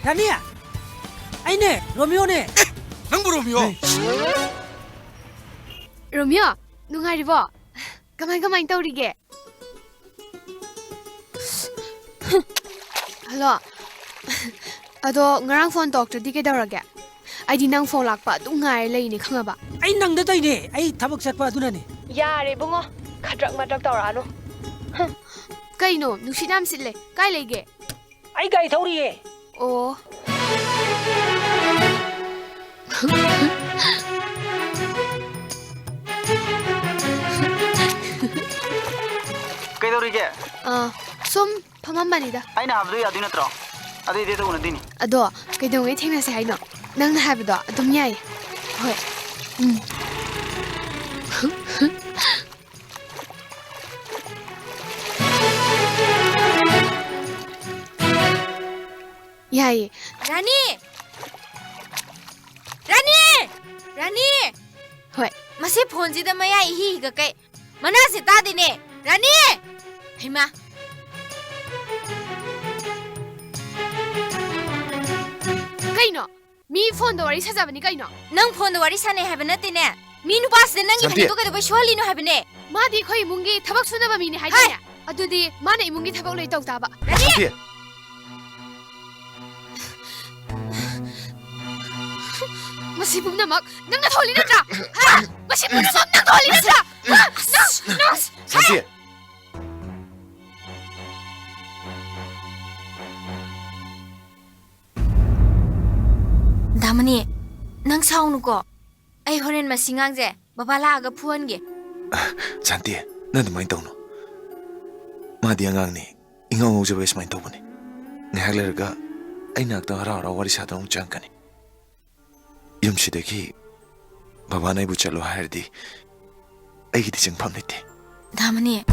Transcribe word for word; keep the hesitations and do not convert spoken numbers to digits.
ꯔꯥꯅꯤ! ꯑꯩꯅꯦ, ꯔꯣꯃꯤꯌꯣꯅꯦ꯫ ꯅꯪꯕꯨ ꯔꯣꯃꯤꯌꯣ? ꯔꯣꯃꯤꯌꯣ, ꯅꯨꯡꯉꯥꯏꯔꯤꯕꯣ? ꯀꯃꯥꯏ ꯀꯃꯥꯏ ꯇꯧꯔꯤꯒꯦ? ꯍꯜꯂꯣ꯫ ꯑꯗꯣ ꯉꯔꯥꯡ ꯐꯣꯟ ꯇꯧꯔꯛꯇ꯭ꯔꯗꯤ ꯀꯩꯗꯧꯔꯒꯦ? ꯑꯩꯗꯤ ꯅꯪ ꯐꯣꯟ ꯂꯥꯛꯄ ꯑꯗꯨꯝ ꯉꯥꯏꯔ ꯂꯩꯅꯦ, ꯈꯪꯉꯕ? ꯑꯩ ꯅꯪꯗ ꯇꯧꯏꯅꯦ, ꯑꯩ ꯊꯕꯛ ꯆꯠꯄ ꯑꯗꯨꯅꯅꯦ꯫ ꯌꯥꯔꯦ ꯏꯕꯨꯡꯉꯣ, ꯈꯗ꯭ꯔꯛ ꯃꯗ꯭ꯔꯛ ꯇꯧꯔꯛꯑꯅꯨ꯫ ꯍꯝ꯫ ꯀꯩꯅꯣ, ꯅꯨꯡꯁꯤꯠ ꯌꯥꯝ ꯁꯤꯠꯂꯦ, ꯀꯥꯏ ꯂꯩꯒꯦ? ꯑꯩ ꯒꯥꯔꯤ ꯊꯧꯔꯤꯌꯦ꯫ ꯑꯣ꯫ ꯀꯩꯗꯧꯔꯤꯒꯦ? ꯑ, ꯁꯨꯝ ꯐꯝꯃꯝꯕꯅꯤꯗ꯫ ꯑꯩꯅ ꯍꯥꯏꯕꯗꯣ ꯌꯥꯗꯣꯏ ꯅꯠꯇ꯭ꯔꯣ? ꯑꯗꯨꯏꯗꯤ ꯑꯗꯨ ꯎꯅꯗꯣꯏꯅꯤ꯫ ꯑꯗꯣ ꯀꯩꯗꯧꯉꯩ ꯊꯦꯡꯅꯁꯦ ꯍꯥꯏꯅꯣ? ꯅꯪꯅ ꯍꯥꯏꯕꯗꯣ ꯑꯗꯨꯝ ꯌꯥꯏꯌꯦ꯫ ꯍꯣꯏ꯫ ꯎꯝ꯫ ꯌꯥꯏꯌꯦ꯫ ꯔꯥꯅꯤ! ꯔꯥꯅꯤ! ꯔꯥꯅꯤ! ꯍꯣꯏ꯫ ꯃꯁꯤ ꯐꯣꯟꯁꯤꯗ ꯃꯌꯥꯏ ꯏꯍꯤ ꯍꯤꯒꯠꯀꯩ꯫ ꯃꯅꯥꯁꯦ ꯇꯥꯗꯦꯅꯦ꯫ ꯔꯥꯅꯤ! ꯍꯩꯃꯥ! ꯀꯩꯅꯣ? ꯃꯤ ꯐꯣꯟꯗ ꯋꯥꯔꯤ ꯁꯥꯖꯕꯅꯤ ꯀꯩꯅꯣ? ꯅꯪ ꯐꯣꯟꯗ ꯋꯥꯔꯤ ꯁꯥꯟꯅꯩ ꯍꯥꯏꯕ ꯅꯠꯇꯦꯅꯦ꯫ ꯃꯤ ꯅꯨꯄꯥꯁꯤꯗ ꯅꯪꯒꯤ ꯁꯥꯟꯇꯤ! ꯐꯅꯦꯛꯇꯣ ꯀꯩꯗꯧꯕꯩ ꯁꯨꯍꯜꯂꯤꯅꯣ ꯍꯥꯏꯕꯅꯦ? ꯃꯥꯗꯤ ꯑꯩꯈꯣꯏ ꯏꯃꯨꯡꯒꯤ ꯊꯕꯛ ꯁꯨꯅꯕ ꯃꯤꯅꯦ ꯍꯥꯏꯗꯥꯏꯅꯦ? ꯍꯥꯏ! ꯑꯗꯨꯗꯤ ꯃꯥꯅ ꯏꯃꯨꯡꯒꯤ ꯊꯕꯛ ꯂꯣꯏ ꯇꯧ ꯇꯥꯕ꯫ ꯔꯥꯅꯤ! ꯁꯥꯟꯇꯤ! ꯃꯁꯤ ꯄꯨꯝꯅꯃꯛ ꯅꯪꯅ ꯊꯣꯛꯍꯜꯂꯤ ꯅꯠꯇ꯭ꯔꯥ? ꯍꯥ? ꯃꯁꯤ ꯄꯨꯝꯅꯃꯛ ꯅꯪ ꯊꯣꯛꯍꯜꯂꯤ ꯅꯠꯇ꯭ꯔꯥ? ꯍꯥ? ꯅꯪ, ꯅꯪ! ꯁꯥꯟꯇꯤ! ꯗꯥꯃꯅꯤ, ꯅꯪ ꯁꯥꯎꯅꯨꯀꯣ꯫ ꯑꯩ ꯍꯣꯔꯦꯟ ꯃꯁꯤ ꯉꯥꯡꯁꯦ ꯕꯕꯥ ꯂꯥꯛꯑꯒ ꯐꯨꯍꯟꯒꯦ꯫ ꯁꯥꯟꯇꯤ, ꯅꯪ ꯑꯗꯨꯃꯥꯏꯅ ꯇꯧꯅꯨ꯫ ꯃꯥꯗꯤ ꯑꯉꯥꯡꯅꯤ, ꯏꯉꯥꯎ ꯉꯥꯎꯖꯕ ꯁꯨꯃꯥꯏꯅ ꯇꯧꯕꯅꯦ꯫ ꯉꯥꯏꯍꯥꯛ ꯂꯩꯔꯒ ꯑꯩ ꯅꯥꯛꯇ ꯍꯔꯥꯎ ꯍꯔꯥꯎ ꯋꯥꯔꯤ ꯁꯥꯗꯨꯅ ꯑꯃꯨꯛ ꯆꯪꯉꯛꯀꯅꯤ꯫ ꯌꯨꯝꯁꯤꯗꯒꯤ ꯕꯕꯥꯅ ꯑꯩꯕꯨ ꯆꯠꯂꯣ ꯍꯥꯏꯔꯗꯤ ꯑꯩꯒꯤꯗꯤ ꯆꯪꯐꯝ ꯂꯩꯇꯦ꯫ ꯗꯥꯃꯅꯤ,